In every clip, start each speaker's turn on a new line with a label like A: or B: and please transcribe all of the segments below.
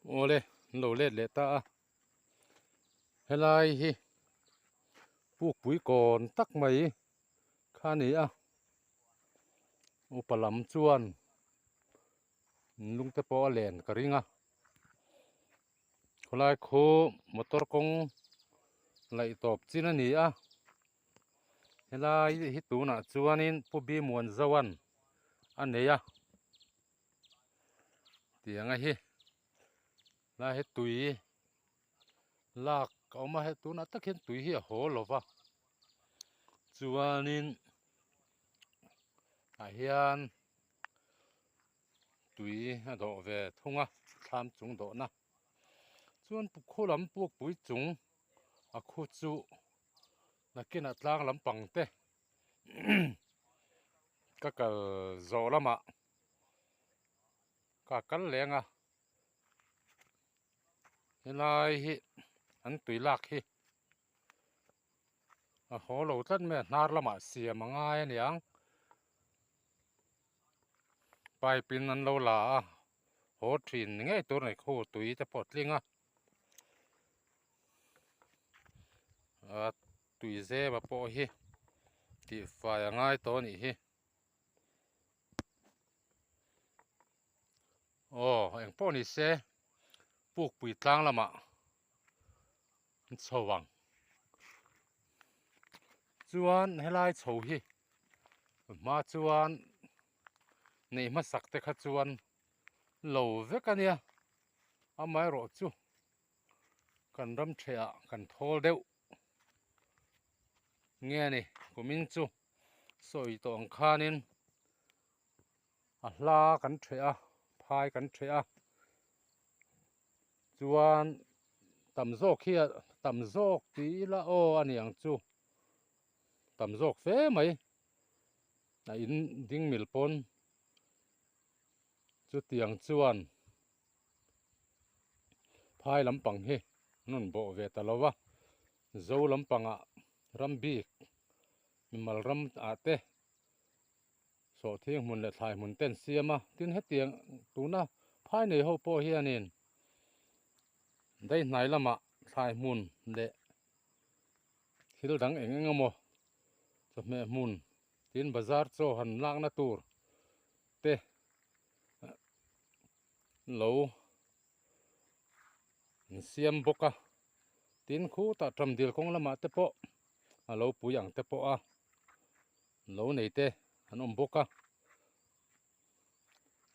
A: Awle an lo let leh ta a helai hi pukpui kawn tak mai kha a ni a upa lam chuan lung te pawh a len ka ring a khawlai khu motor kawng laih tawp chin a ni a helai hi tunah chuanin Pu Bimuanzoa'n a nei a tiang a hi lai hi tui lak a awm a hei tunah tak hian tui hi a haw lo va chuanin tah hian tui a dawh ve thung a thlam chung dawhna chuan khu lam pukpui chung a khu chu nakinah tlang lampang te ka kal zawh lamah ka kal leng a helai hi an tui lak hi a haw lo tlat mai a hnar lamah siam a ngai a niang pipe in an lo la a haw thin ni ngei tur a ni khu tui te pawh a tling a ah tui zema pawh hi tihfai a ngai tawh a nih hi aw engpawh ni se pukpui tlang lamah an chho ang chuan helai chho hi hma chuan neih hmasak te kha chuan lo vek a nia amaherawh chu kan ram theh ah kan thawl deuh nge a ni kumin chu sawi tawh ang khanin a hla kan theh a phai kan theh a chuan tam zawk hi tam zawk tih ila aw a ni ang chu tam zawk fe mai a in ding mil pawn chutiang chuan phai lampang hi an rawn bawh ve ta lo va zo lampangah ram bik mimal ram ah te sawhthing hmun leh thlai hmun te an siam a tin hetiang tuna phai nei ho pawh hianin daihnai lamah thlai hmun leh thil dang eng eng emaw chawhmeh hmun tin bazar chaw han lakna tur te lo an siam bawk a tin khutah ṭamdil kawng lamah te pawh a lo pui ang te pawh a lo nei te an awm bawk a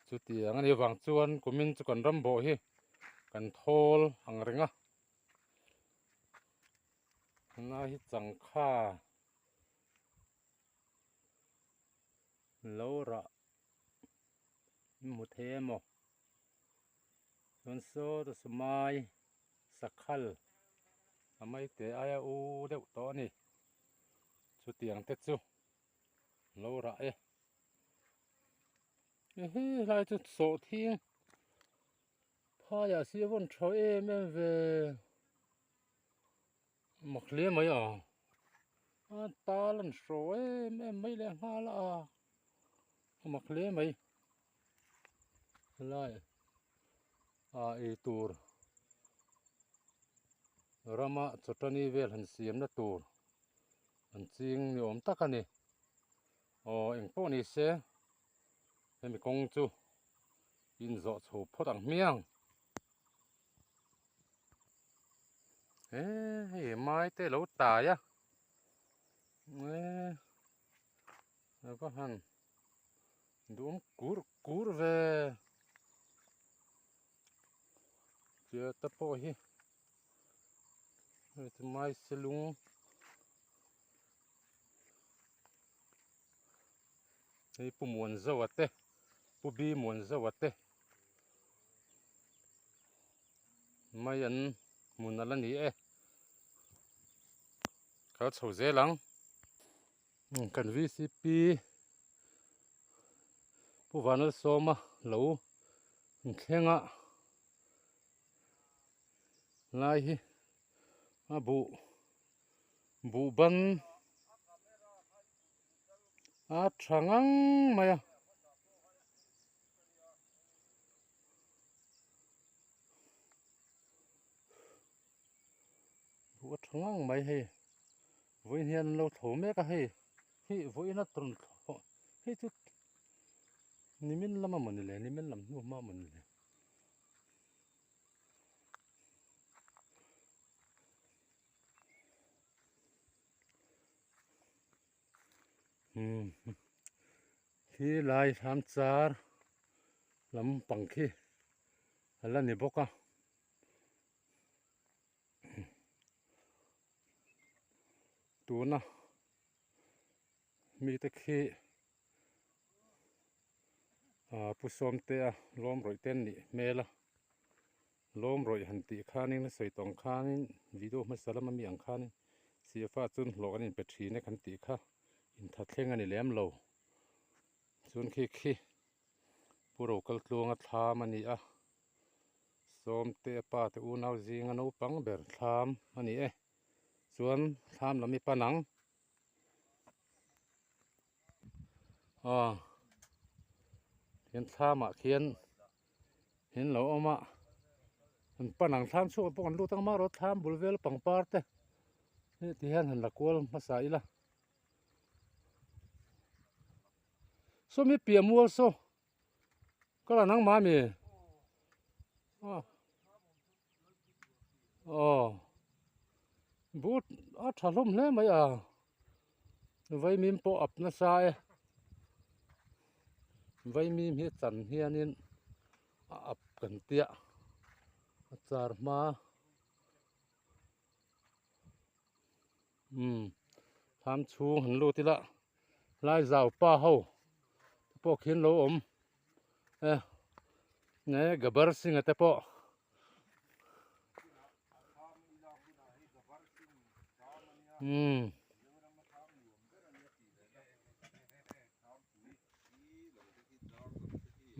A: chutiang a nih avang chuan kumin chu kan ram bawh hi kan thawl ang reng a helai hi changkha lo rah hmu thei emaw chuan saw ta sumai sakhal a mai te aia u deuh tawh a ni chutiang te chu lo rah e ehe helai chu sawhthing phaiah si a vawn tha em em ve mak hle mai a a tal an hraw em em mai leh nghal a a mak hle mai helai ah eitur rama chawtani vel han siamna tur an ching ni awm tak a ni aw engpawh ni se hemi kawng chu inzawh chho phawt ang hmiang he hei mai te lo tai a e va han duhawm kur kur ve tia te pawh hi hei chu mai silung hei pu Muanzoa te pu B Muanzoa te mai an hmun ala ni e kal chho zel ang kan vcp pu Vanlalsawma lo inthleng a lai hi a buh buh ban a tha ngang mai a. Buh a tha ngang mai hei vawiin hian an lo tho mek a hei hi vawiin a tawn thlawh hei chu nimin lam a mawni le nimin lam hnu hma a mawni le. Khi lai hram char lampang khi a la ni bawk a. Tuna mite khi ah pu sawmtea lawm rawih te an nih hmel a lawm rawih han tih khanin a sawi tawng khanin video hmasa lama mi ang khanin cfa chuan hlawh an inpe thin e kan tih kha inthathleng a ni lem lo chuan khi khi Pu Rokaltluanga thlam a ni a, Sawmte a pa te unau zinga naupang ber thlam a ni e. Chuan thlam lam i pan ang. Aw hian thlamah khian in lo awm a, an pan ang thlam chhuak pawh kan lut ang marawh thlam bul vel pangpar te hei ti hian han la kual hmasa ila. Saw mi piah mual saw ka la nangmah ami aw but a tha hlawm hle mai a vaimim pawh ap nasa e vaimim hi chan hianin a ap kan tia a char hma. Umm thlam chhung han lut ila lai zau pa ho te pawh khi an lo awm e ne gabar singh a te pawh umm.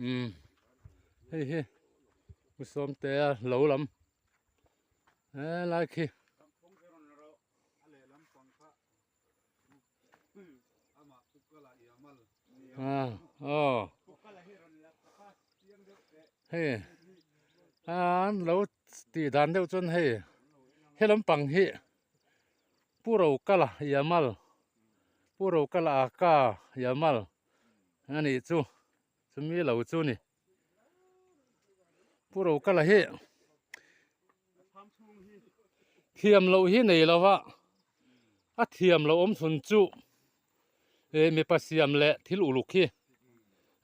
A: Umm hei hi u sawmtea lo lam. He lai khi. À, ờ. Hei an lo tih dan deuh chuan hei he lampang hi Pu Rokala Yamal Pu Rokala Aka Yamal a nih chu chumi lo chu ni. Pu Rokala hi thiam loh hi nei lo va, a thiam loh awm chhun chu eh mipa siam leh thil uluk hi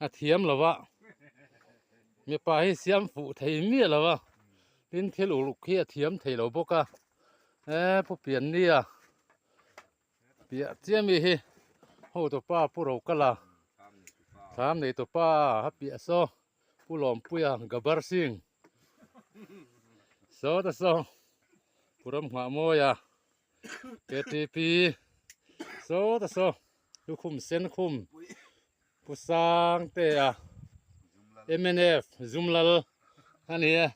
A: a thiam lo va, mipa hi siam fuh thei miah lo va, tin thil uluk hi a thiam thei lo bawk a, eh Pu Piannia Piah chiah mi hi hotupa Pu Rokala thlam neitupa a piah saw Pu Lawmpuia Gabar Singh saw ta saw Pu Ramnghahmawia KTP saw ta saw lukhum Senkhum Pu Sangtea mnf Zumlal a ni e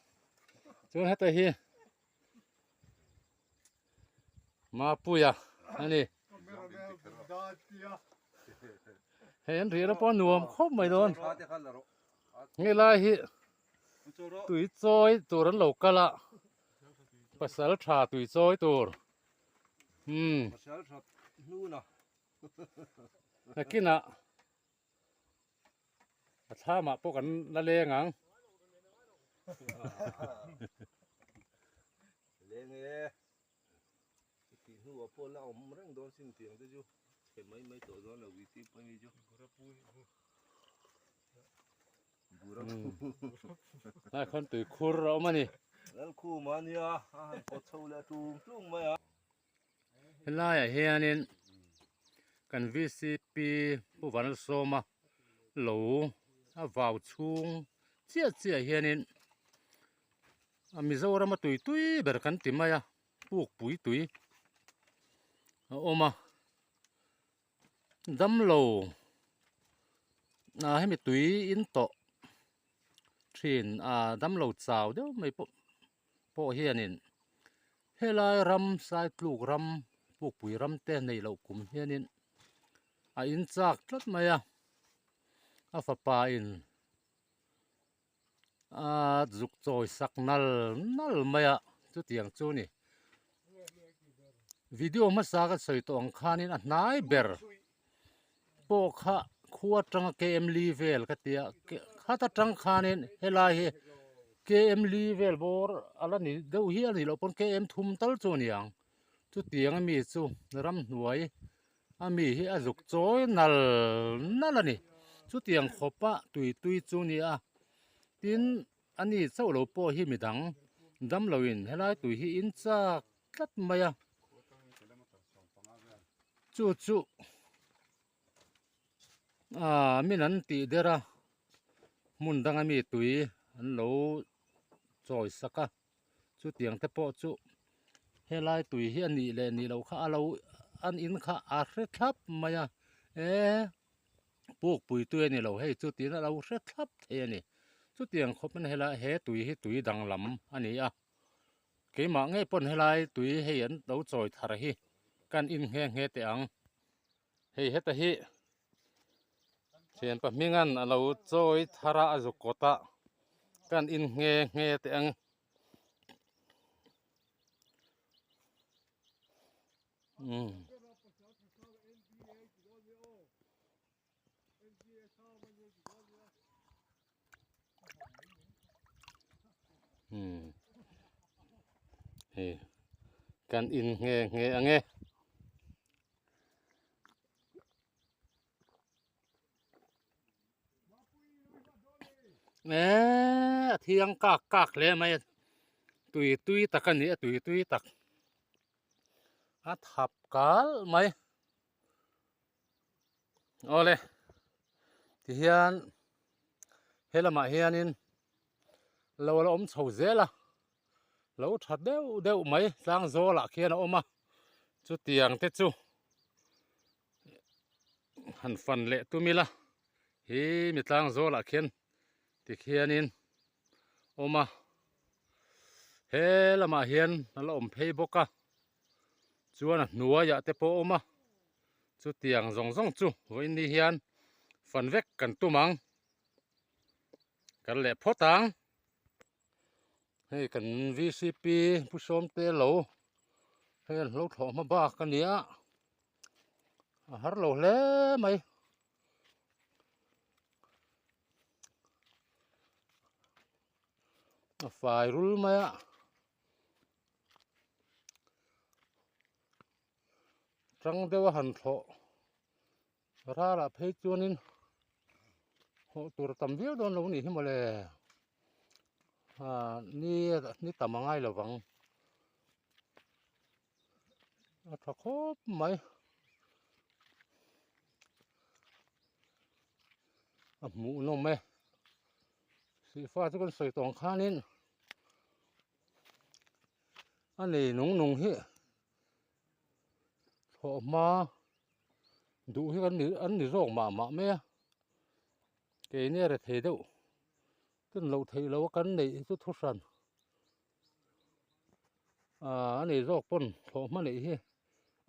A: chuan heta hi Mapuia a ni. Hei an rih pawh nuam khawp mai dawn. Hei lai hi tui chawi tur an lo kal a. Pasal tha tui chawi tur. Hmm. Nakinah A thlamah pawh kan la leng ang.
B: Leng e. I tih hnuah pawh la awm reng dawn sin tiang te chu chhe mai mai tawh dawn lo i tih pawh hi chu. Bura pu.
A: Lai khawn tui khur a awm a ni.
B: Lalkhuma ania a han kawt chho leh tung tung mai a.
A: Helaiah hianin kan vcp Pu Vanlalsawma lo a vau chhung chiah chiah hianin a Mizoram a tui tui ber kan ti mai a pukpui tui a awm a damlo ah hemi tui in tawh thin ah damlo chau deuh mai pawh. pawh hianin helai ram saitluk ram pukpui ram te neih loh kum hianin a in chak tlat mai a a fapa in a zuk chawi sak nal nal mai a chutiang chu a ni. Video hmasa ka sawi tawh ang khanin a hnai ber pawh kha khua atanga KM li vel ka tia khat atang khanin helai hi KM li vel bawr ala ni deuh hi a nih loh pawn KM thum tal chu a ni ang chutiang ami chu ramhnuai ami hi a zuk chawi nal nal a ni chutiang khawpa tui tui chu a ni a tin ani chauh lo pawh hi midang damloin helai tui hi in chak tlat mai a chu chu ah min an tih der a hmun danga mi tui an lo chawi sak a chutiang te pawh chu helai tui hi a nih leh nih loh kha a lo an in kha a hre thlap mai a eh pukpui tui a ni lo hei chu tiin a lo hre thlap thei a ni chutiang khawp in helai he tui hi tui danglam a ni a. Keimah ngei pawn helai tui hei an lo chawi thar hi kan in nghe nghe teh ang. Hei heta hi thianpa hmingan a lo chawi thar a a zuk kawt a kan in nghe nghe teh ang. Umm. Hei kan in nghe nghe ang e. Eee a thiang kak kak hle mai a tui tui tak a ni a tui tui tak a thap kal mai. Awle tihian he lamah hianin lo la awm chho zel a lo tha deuh deuh mai tlang zawlah khian a awm a chutiang te chu han fan leh tum ila hi mi tlang zawlah khian tikhianin awm a he lamah hian a la awm phei bawk a chuan a hnuaiah te pawh a awm a. Chutiang zawng zawng chu vawiin ni hian fan vek kan tum ang. Kan leh phawt ang. Hei kan VCP Pu Sawmte lo hei an hlo thlawh hma bak a nia. A har lo hle mai. A fai rul mai a. Tang deuh a han thlawh ralah phei chuanin hawh tur a tam viau dawn lo anih hi mawle ah ni ni tam a ngai lo vang a tha khawp mai a hmuh nawm e sihfa chu kan sawi tawng khanin a nei nung nung hi. Thlawh hma duh hi kan ni an ni zawk mah mah mai a keini a rethei deuh ken loh theih loh a kan neih hi chu thu hran ah a nei zawk pawn thlawh hma neih hi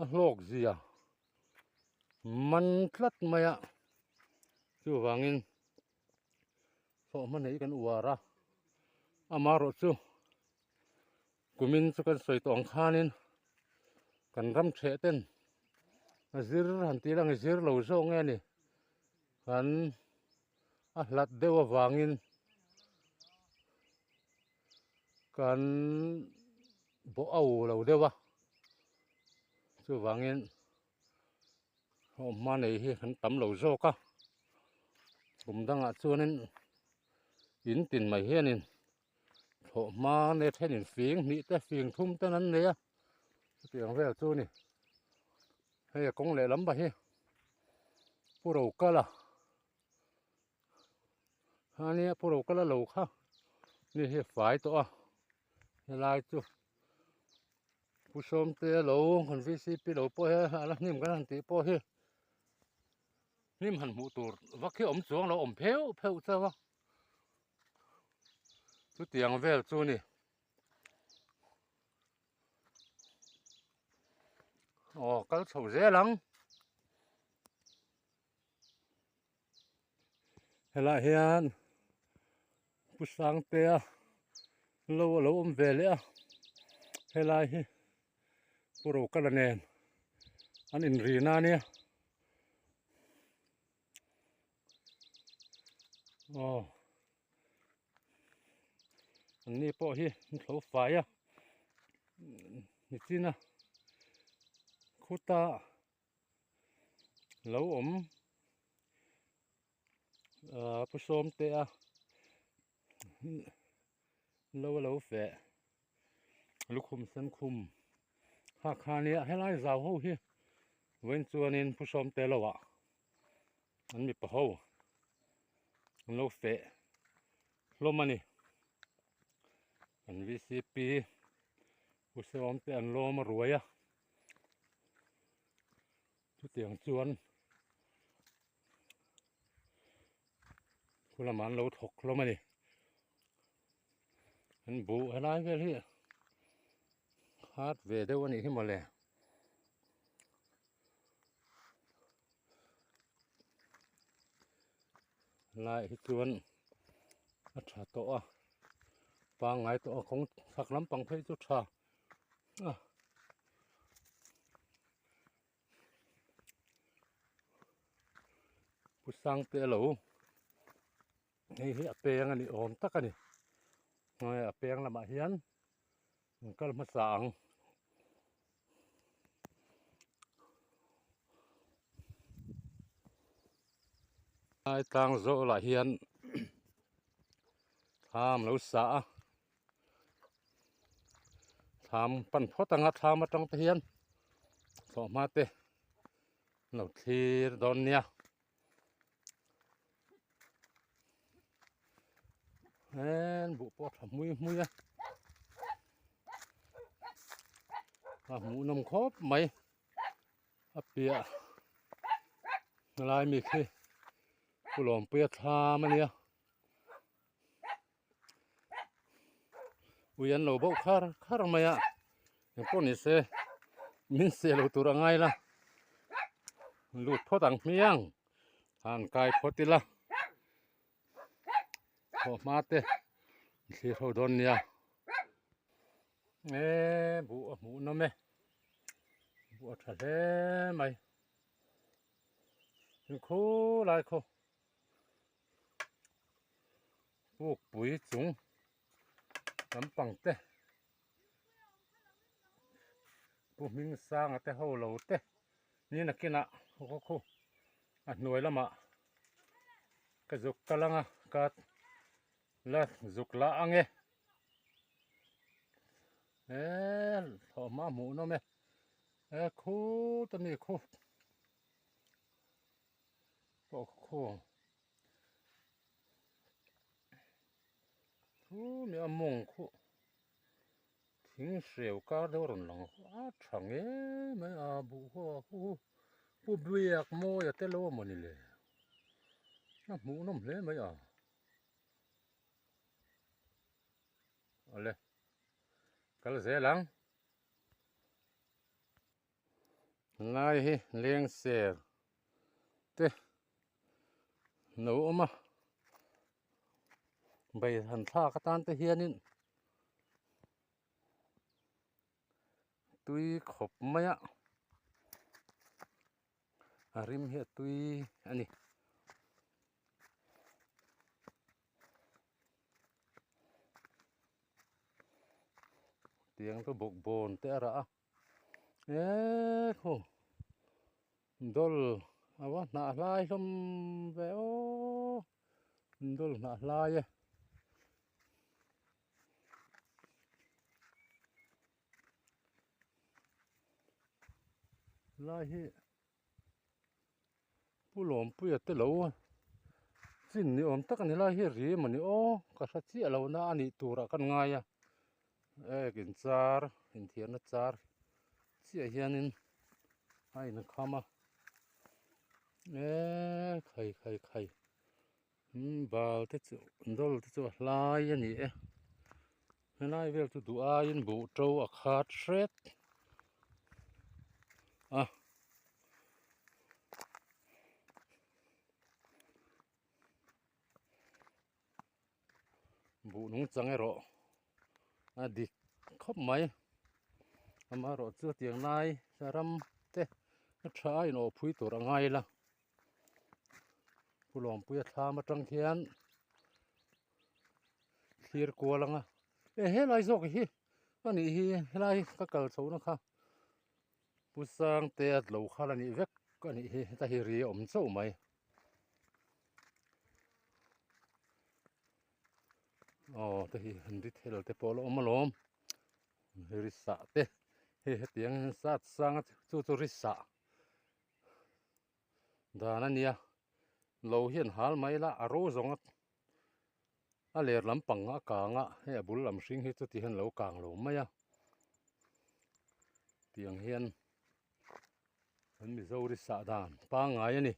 A: a hlawk zia man tlat mai a chuvangin thlawh hma neih hi kan uar a amaherawh chu. Kumin chu kan sawi tawh ang khanin kan ram theh ten a zir han tih lang zir lo zawk nge ni kan a hlat deuh avangin kan bawh au lo deuh a chuvangin hma nei hi kan tam lo zawk a kum dangah chuanin in tin mai hianin. Thlawh hma nge thenin fing hnih te fing thum ten an nei a chutiang vel chu a ni hei a kawng lehlam pah hi pu Rokala ania pu Rokala lo kha ni hi a fai tawh a helai chu pu Sawmtea lo kan vcp lo pawh hi a la hnim kan han tih pawh hi hnim han hmuh tur vak hi awm chuang lo awm pheuh pheuh chauh a. Chutiang vel chu a ni. Aw kal chho zel ang. Helaiah hian Pu Sangtea lo a lo awm ve leh a helai hi. Pu Rokala nen an inrina a nia. Aw an ni pawh hi an thlo fai a nichin a khuta lo awm ah pu sawm te a lo a lo feh lukhum sen khum kha kha nia helai zau ho hi vawiin chuanin pu sawm te lo ah an mipa ho an lo feh hlawm a ni an vcp pu sawm te an lawm a ruai a chutiang chuan khu lamah an lo thawk hlawm a ni an buh helai vel hi khat ve deuh a nih hi mawle. Lai hi chuan a tha tawh a pangngai tawh a kawng chhak lampang phei chu tha a. Pu Sangte lo hei hi a peng a ni awm tak a ni hei a peng lamah hian an kal hmasa ang. Lai tlang zawh lah hian thlam lo sa a thlam pan phawt anga thlam atang te hian thlawhhma te an lo thlir dawn nia en buh pawh a tha hmui hmui a a hmuhnawm khawp mai a piah lai mi khi Pu Lawmpuia thlam a nia. Ui an lo bauh khar khar mai a engpawh ni se min seh lo tur a ngai la lut phawt ang hmiang han kai phawt ila thawh hma te thlir ho dawn nia e buh a hmuh nawm e buh a tha hle mai khulai khaw. Pukpui chung lampang te pu hming sanga te ho lo te ni nakinah khaw khu a hnuai lamah ka zuk kal anga ka la zuk la ang e he thawhhma hmuh nawm e he khut a mi khu pawh khu. Thu mi a mawng khuh thing hreu kar deuh a rawn lang a tha ngei mai a buh ho a khu pu biak mawi a tel lo a mawni le a hmuh nawm hle mai a awle kal zel ang lai hi leng ser te lo awm a bai han thlak atan te hianin tui khawp mai a a rim hi a tui a ni. Tiang chu bawkbawn te a rah a. Eee khu dawl a va hnah hlai hlawm ve aw dawl hnah hlai e. Lai hi Pu Lawmpuia te lo chin ni awm tak a ni lai hi ri emaw ni aw ka hre chiah lo na a nih turah kan ngai a ek in char inthiarna char chiah hianin a inkham a eee khai khai khai bal te chu dawl te chu a hlai a ni e helai vel chu duh aiin buh to a khat hret a. Buh nung chang erawh a dik khawp mai. Amaherawh chu tiang lai ram te a tha a inawh phui tur a ngai la. Pu Lawmpuia thlam atang khian thlir kual anga e helai zawk hi a nih hi helai ka kal chho na kha Pu Sangtea lo khal a nih vek a nih hi heta hi ri a awm chauh mai. Aw te hi an ri thel te pawh a la awm alawm ri sah te hei hetiang hian sat sang a chu chu ri sah dan a nia lo hian hal mai la a ro zawng a a ler lampang a kang a hei a bul lam hring hi chuti hian a lo kang lo mai a tiang hian kan mizo ri sah dan pangngai a ni.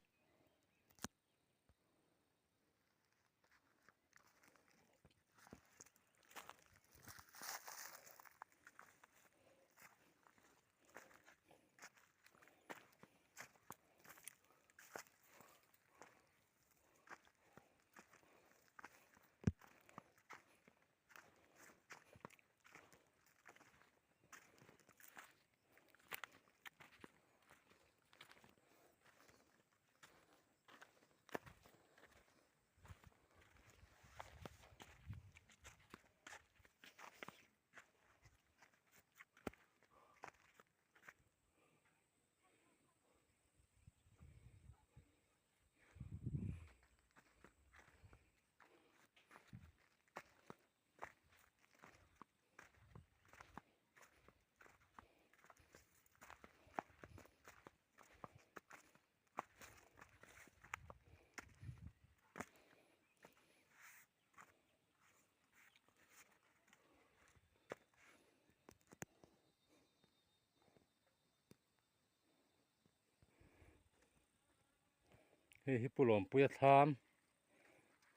A: Hei hi Pu Lawmpuia thlam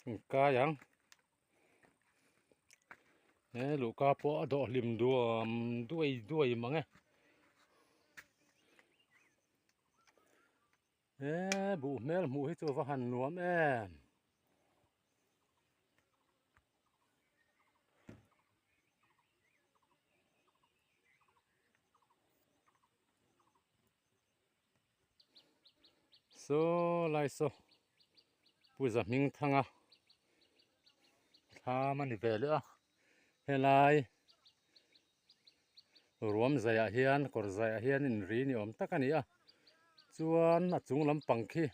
A: an kai ang he luhka pawh a dawh hlim duam duai duai mang e. He buh hmel hmuh hi chu va han nuam em. Saw lai saw Pu Zahmingthanga thlam a ni ve leh a helai ruam zaiah hian kawr zaiah hian inri ni awm tak a ni a chuan a chung lampang khi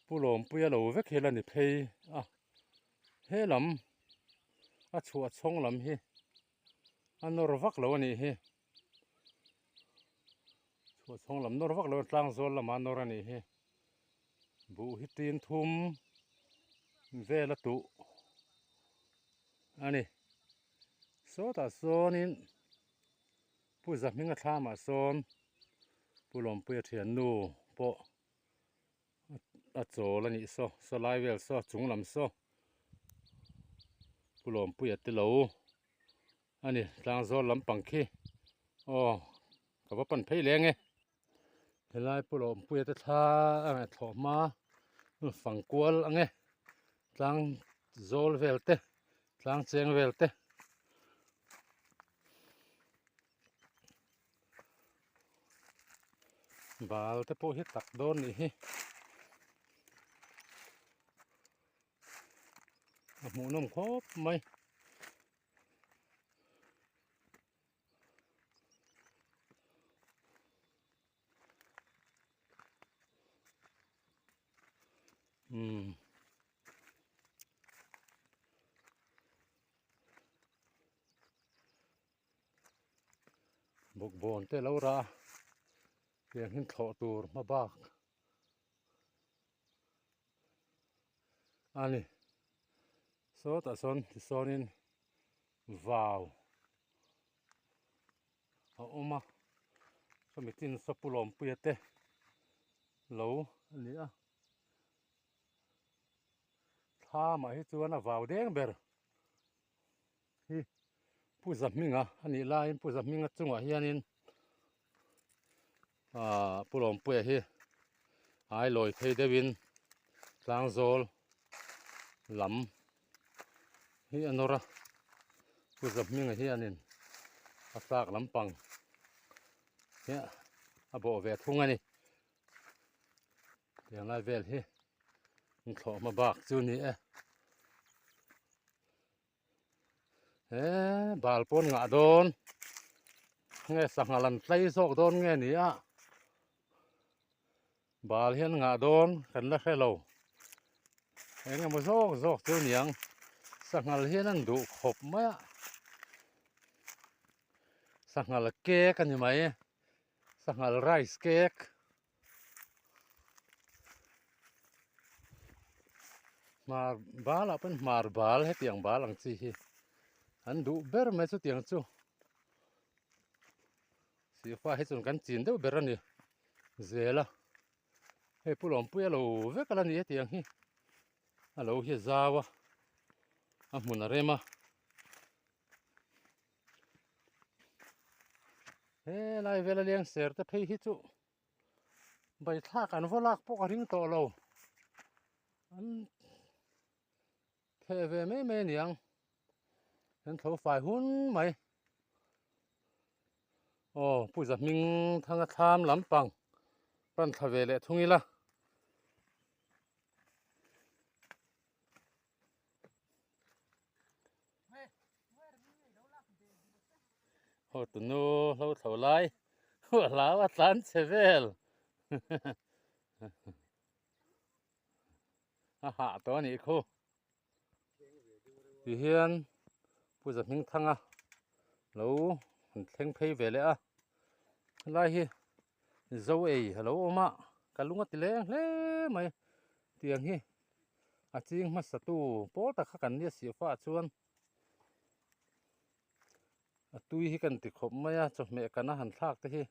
A: Pu Lawmpuia lo vek hi la ni phei a he lam a chhuah chhawng lam hi a nawr vak lo a nih hi chhuah chhawng lam nawr vak lo tlang zawl lamah a nawr a nih hi buh hi tin thum vel a tuh a ni sawtah sawnin Pu Zahminga thlamah sawn Pu Lawmpuia thiannu pawh a chawl a nih saw saw lai vel saw chung lam saw Pu Lawmpuia te lo a ni tlang zawl lampang khi aw ka va pan phei leng e helai Pu Lawmpuia te thla a ngaih thlawh hma fang kual ang e tlang zawl vel te tlang cheng vel te. Bal te pawh hi tak dawn nih hi a hmuhnawm khawp mai. Umm. Bawkbawn te lo rah a tiang hin thlawh tur hma bak a ni sawtah sawn tisawnin vau a awm a sawmi tin saw Pu Lawmpuia te lo a ni a thlamah hi chuan a vau deng ber. Hi Pu Zahminga a nih laiin Pu Zahminga chungah hianin aaa Pu Lawmpuia hi ai lawi phei deuhin Tlangzawl lam hi a nawr a. Pu Zahminga hianin a tlak lampang hi a bawh ve thung a ni. Tiang lai vel hi an thlawh hma bak chu ni e. He bal pawn ngah dawn nge sangha lan tlai zawk dawn nge ni a bal hian ngah dawn kan la hre lo eng emaw zawk zawk chu niang sanghal hian an duh khawp mai a sanghal cake a ni mai sanghal rice cake. Hmar bal ah pawn hmar bal hetiang bal ang chi hi an duh ber mai chutiang chu sihfa hi chuan kan chin deuh ber a ni zel a hei pu lawmpui a lo vek a la ni hetiang hi a lo hi a zau a a hmun a rem a. Helai vela leng ser te phei hi chu Baithlak an vaw lak pawh ka ring tawh lo an theh ve mai mai aniang an tho fai hun mai aw pu Zahming thanga thlam lampang pan thla ve leh thung ila. Ho tunu hlo thlo lai hlau a tlan che vel a hah tawh a nih khu ti hian Pu Zahmingthanga lo han thleng phei ve leh a helai hi zo ei a lo awm a ka lung a ti leng hle mai tiang hi a ching hmasa tu pawl tak kha kan nia sih fah chuan a tui hi kan ti khawp mai a chawhmeh kana han thlak te hi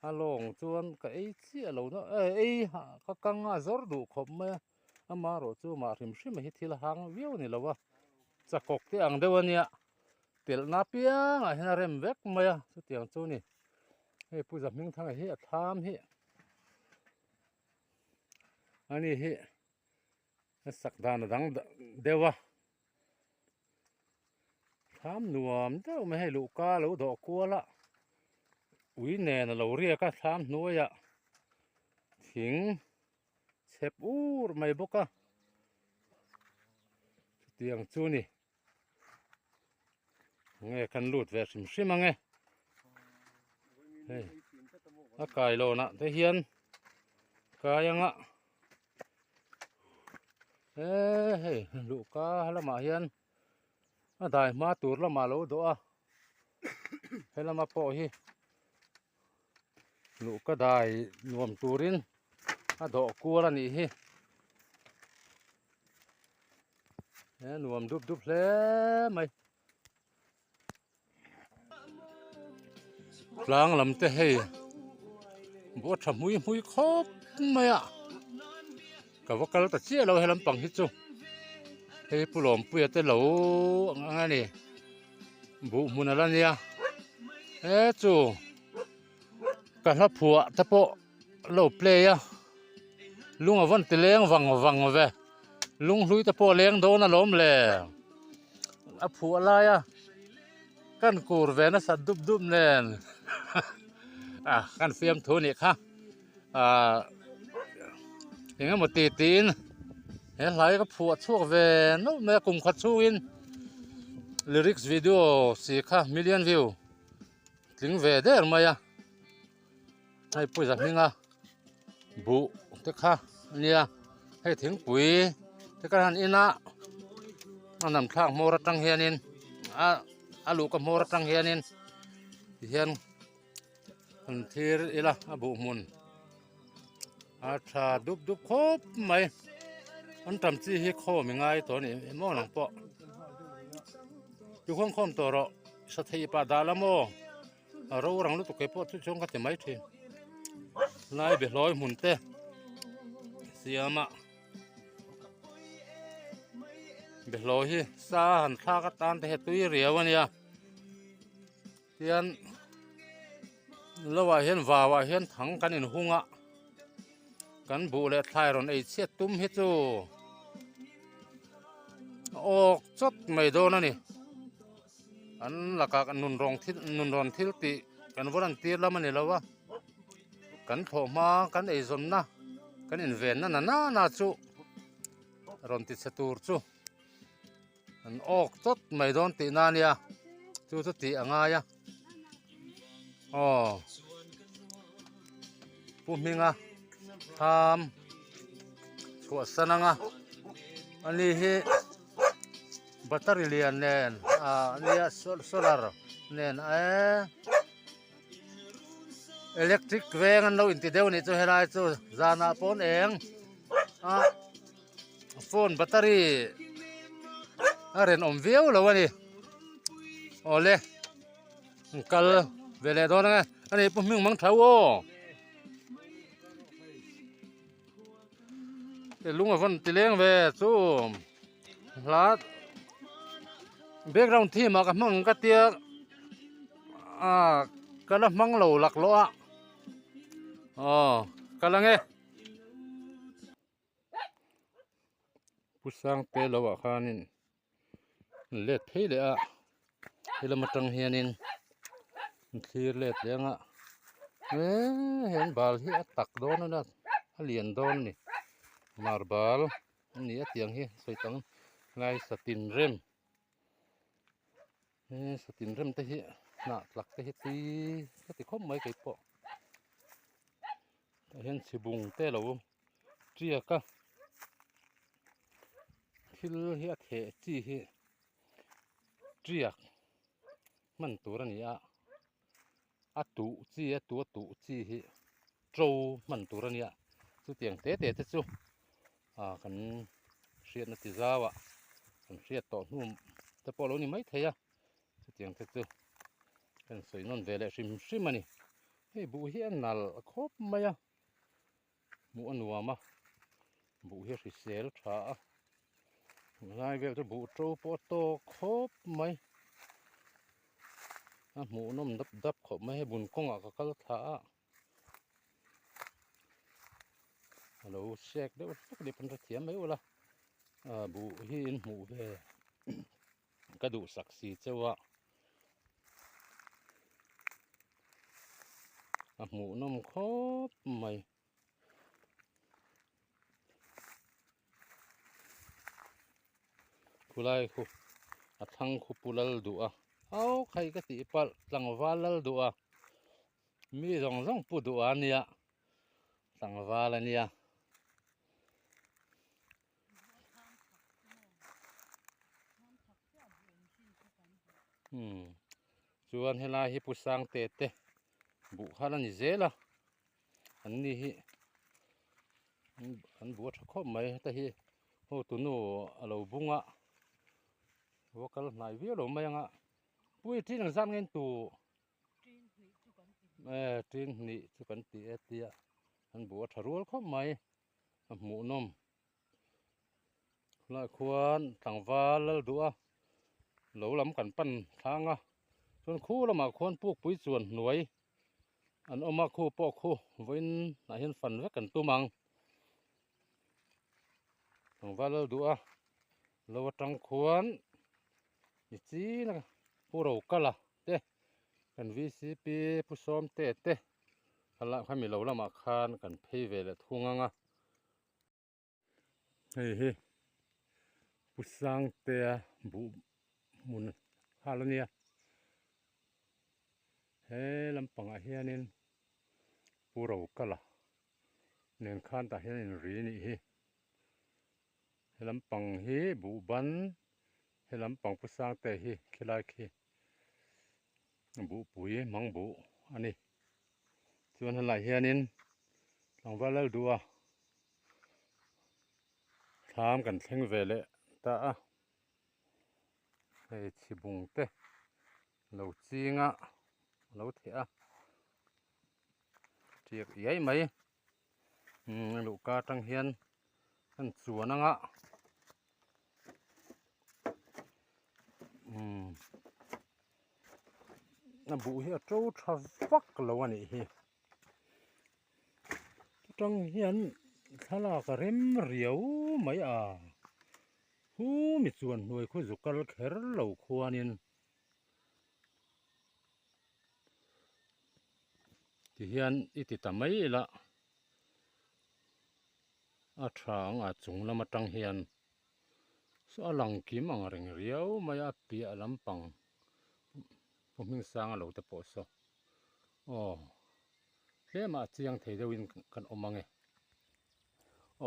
A: a lawng chuan ka ei chiah lo na ei ka kang a zawr duh khawp mai a amaherawh chu mah hrim hrim hi thil hang viau a ni lo a chakawk te ang deuh a nia telh na apiangah hian a rem vek mai a chutiang chu a ni hei Pu Zahmingthanga hi a thlam hi ani hi a sak dan a dang deuh a thlam nuam deuh mai hei luhka a lo dawh kual a ui nen a lo riak a thlam hnuaiah thing chhep ur mai bawk a chutiang chu a ni. Nge kan lut ve hrim hrim ange hei a kai lawnah te hian kai anga e hei luhka lamah hian a dai hma tur lamah lo dawh a helama pawh hi luhka dai nuam turin a dawh kual a nih hi. He nuam dup dup hle mai. Tlang lam te hei buh a tha hmui hmui khawp mai a ka va kal ta chiah lo he lampang hi chu hei pu Lawmpuia te lo ang ang a ni buh hmun a la nia he chu ka hla phuah te pawh lo play a lung a vawn ti leng vang vang ve lung hlui te pawh a leng dawn alawm le a phuah lai a kan kur ve nasat dup dup nen a kan fiam thu nih kha ah eng emaw ti tiin he hlai ka phuah chhuak ve nawlh mai a kum khat chhungin lyrics video si kha million view tling ve der mai a. Hei pawisa hminga buh te kha a nia hei thingpui te kha han in a a nam thlak hmawr atang hianin a a luhka hmawr atang hianin tihian han thlir ila a buh hmun a tha dup dup khawp mai an tam chi hi khawm i ngai tawh a ni emaw nang pawh tikhawm khawm tawh rawh sathaih pah dah la maw. A ro rang lutuk ke pawh chu chuan ka ti mai thin lai be hlawi hmun te siama be hlawi hi sa han thlak atan te he tui riau ania tian lo ah hian vau ah hian thang kan in hung a kan buh leh thlai rawn ei chhiat tum hi chu a awk chawt mai dawn a ni. An lakah kan nun rawng thil nun rawn thil tih kan vawn an tir lam a ni lo a, kan thawh hma kan eizawnna kan invenna na nana chu rawn ti chhe tur chu an awk chawt mai dawn tihna a nia chu chu tih a ngai a aw pu hminga tham chhuahsan anga ani hi. Battery lian nen ah nia solar nen eee electric veng an lo inti deuh anih chu helai chu zanah pawn eng a phone battery a rinawm viau lo a ni awle kal ve leh dawn ang e ani pu hming mang thau aw. Lung a vawn ti leng ve chu hla background theme ah ka hmang ka tia ah ka la hmang lo laklawh a aw ka la nge Pu Sangte lo ah khanin let phei leh a helam atang hianin an thlir let leh anga eee he an bal hi a tak dawn a a lian dawn a ni marble a ni a tiang hi sawi tang lai satin rem he satin rem te hi hnah tlak te hi tui ka ti khawp mai keipawh tah hian chhibung te a lo tiak a. Thil hi a theh chi hi tiak hman tur a ni a, a tuh chi a tu a tuh chi hi to hman tur a nia chutiang te te te chu ah kan hriatna ti zau ah kan hriat tawh hnu te pawh a lo ni maithei a chutiang te chu kan sawi nawn ve leh hrim hrim a ni hei buh hi a nalh khawp mai a. Hmuh a nuam a, buh hi a hrisel tha a, helai vel chu buh to pawh a tawk khawp mai, a hmuh nawm dap dap khawp mai hei bun kawngah ka kal thla a, a lo sek deuh hlek a ni pawn hrethiam mai ula, ah buh hi in hmuh ve ka duhsak si cheu a. A hmuh nawm khawp mai. Khulai khu a thlang khu pu lal duh a au khai ka tih palh tlangval lal duh a mi zawng zawng pu duh a nia tlangval a nia. Umm chuan helai hi pu Sangte te buh khan a ni zel a an ni hi an buh a tha khawp mai heta hi hotu nu a lo bung a va kal hnai viau lo mai ang a pui ṭin ang zat nge tu eh ṭin hnih chu kan ti e tia an buh a tha rual khawp mai a hmuhnawm. Khulaiah khuan tlangval lal duh a lo lam kan pan thlang a chuan khu lamah khuan pukpui chuan hnuai an awm a khu pawh khu vawiin ah hian fan vek an tum ang tlangval lal duh a lo atang khuan ni chin a pu Rokala te kan vcp pu Sawmte te khami lo lamah khan kan phei ve leh thung ang a. Hei hi Pu Sangtea buh hmun hal a nia he lampangah hianin Pu Rokala nen khan tah hian inri a nih hi he lampang hi buh ban he lampang Pu Sangtea hi khilai khi buhpui mang buh a ni. Chuan helaiah hianin tlangval lal duh a thlam kan thleng ve leh ta a hei chhibung te lo ching a a lo theh a tiak iai mai umm a luhka atang hian an chuan ang a umm. A buh hi a to tha vak lo a nih hi chutang hian thlalak a rem riau mai a hu mi chuan hnuai khaw zu kal kher lo khuanin. Tihian i ti ta mai ila a tha ang a chung lam atang hian saw a lang kim ang reng riau mai a piah lampang pu hming sang a lo te pawh saw aw tlem ah a chiang thei deuh in kan awm ang e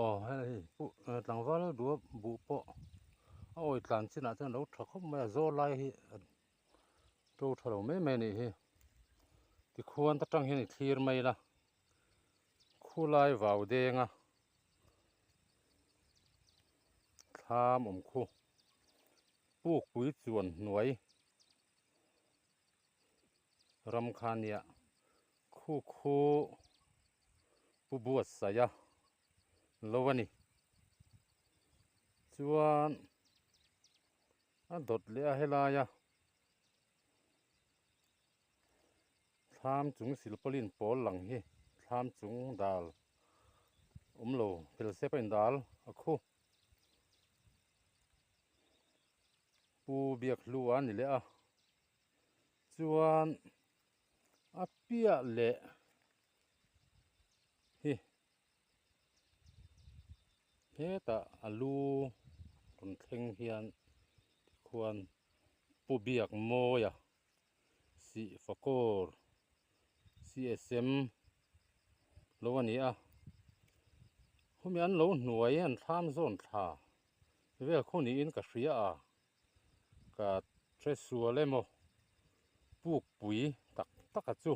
A: aw hei tlangval duap buh pawh a awi tlan chinah chuan a lo tha khawp mai a zawl lai hi to tha lo mai mai a nih hi tikhuan ta tang hian i thlir mai ila khulai vau deng a thlam awm khu pukpui chuan hnuai ram kha a nia khu khu pu buatsaih a lo a ni chuan. A dawt leh a helaia thlam chung silpawlin pawl lang hi thlam chung dal awm lo fel sep a in dal a khu pu biak hlu a ni leh a chuan a piah leh hi. Hetah a lu rawn thleng hian tikhuan Pu Biakmawia Sihfakawr CSM lo a ni a, khumi an lo hnuai an thlam zawn thla vel khu niin ka hria a, ka hresual emaw pukpui tak tak a chu.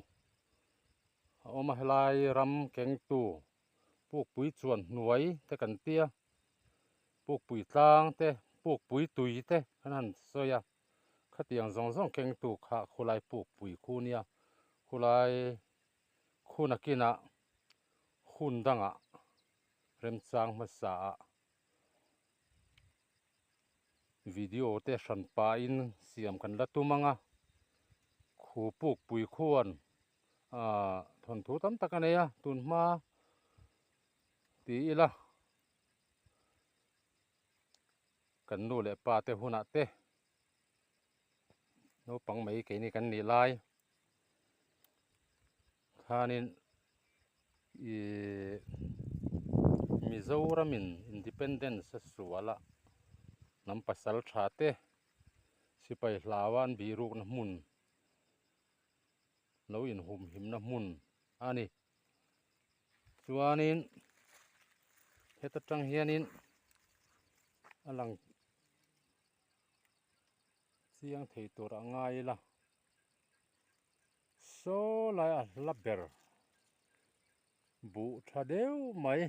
A: A awm a helai ram kengtu pukpui chuan hnuai te kan tia pukpui tlang te pukpui tui te an han sawi a khatiang zawng zawng kengtu kha khulai pukpui khu nia khulai khuna kinah hun dangah remchang hmasa ah video te hran pahin siam kan la tum ang a khu pukpui khuan ahh thawnthu tam tak a nei a tun hma ti ila kan nu leh pa te hunah te naupang mai keini kan nih lai khanin ihh Mizoramin independence a sual a hnam pasal tha te sipai hlaua an bihrukna hmun lo inhumhimna hmun a ni chuanin heta tang hianin a lang chiang thei tur a ngai ila saw lai a hla ber buh tha deuh mai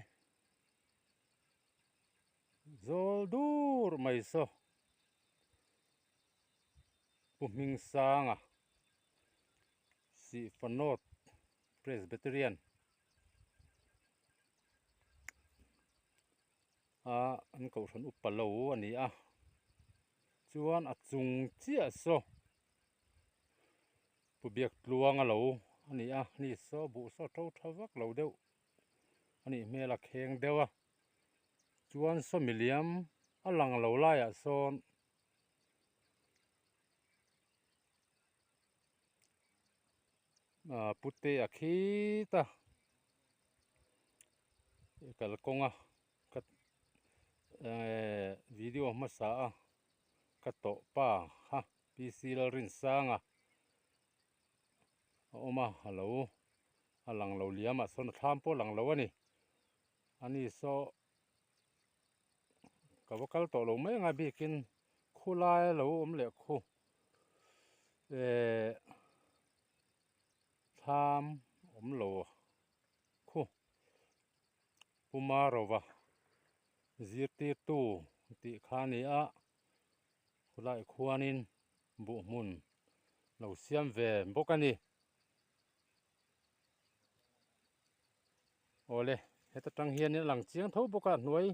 A: zawl dur mai saw Pu Hmingsanga Sihfanawt Presbyterian a an kohhran upa lo a ni a chuan a chung chiah saw Pu Biaktluanga lo a ni a ni saw buh saw to tha vak lo deuh a nih hmel a kheng deuh a chuan saw miliam a lang lo laiah sawn Ahh pute a khit a kalkawng a ka ehh video hmasa a ka tawh pa kha PC Lalrinsanga a awm a a lo a lang lo liam ah sawn a thlam pawh a lang lo a ni ani saw. Ka va kal tawh lo mai anga bikin khulai a lo awm leh khu ehh thlam awm lo khu Puma rova zirtirtu tih kha a ni a khulai khuanin buh hmun lo siam ve bawk a ni. Awle heta tang hianin a lang chiang tho bawk a hnuai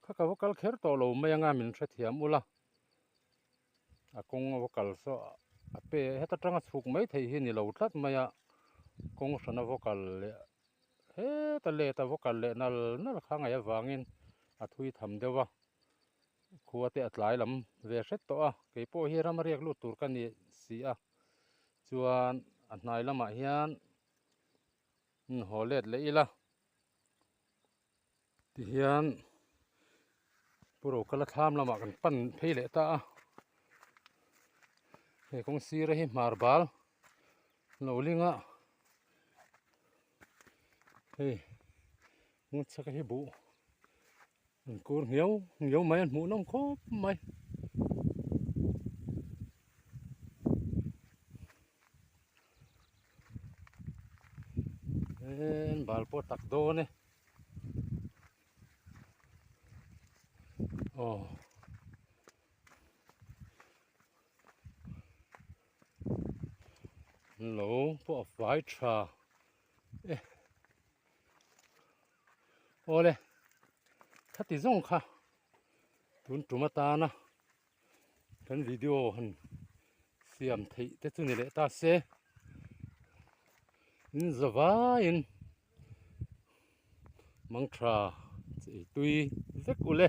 A: kha ka va kal kher tawh lo mai anga min hrethiam ula a kawng a va kal saw a pe heta tanga chhuk mai theih hi ni lo tlat mai a kawng hrana va kal leh heta let a va kal leh nal nal kha ngaih avangin a thui tham deuh a khua te a tlai lam ve hret tawh a keipawh hi ram a riak lut tur ka ni si a chuan a hnai lamah hian. Haw let leh ila tihian Pu Rokala thlam lamah kan pan phei leh ta a he kawng sira hi hmar bal lo ling a hei kawng chhak hi buh an kur nghiau nghiau mai a hmuh nawm khawp mai. En bal pawh tak dawn e aw lo pawh a fai tha e awle khati zawng kha tun tum atana kan video han siam theih te chu ni leh ta se in za vaiin mang tha chei tui vek ule.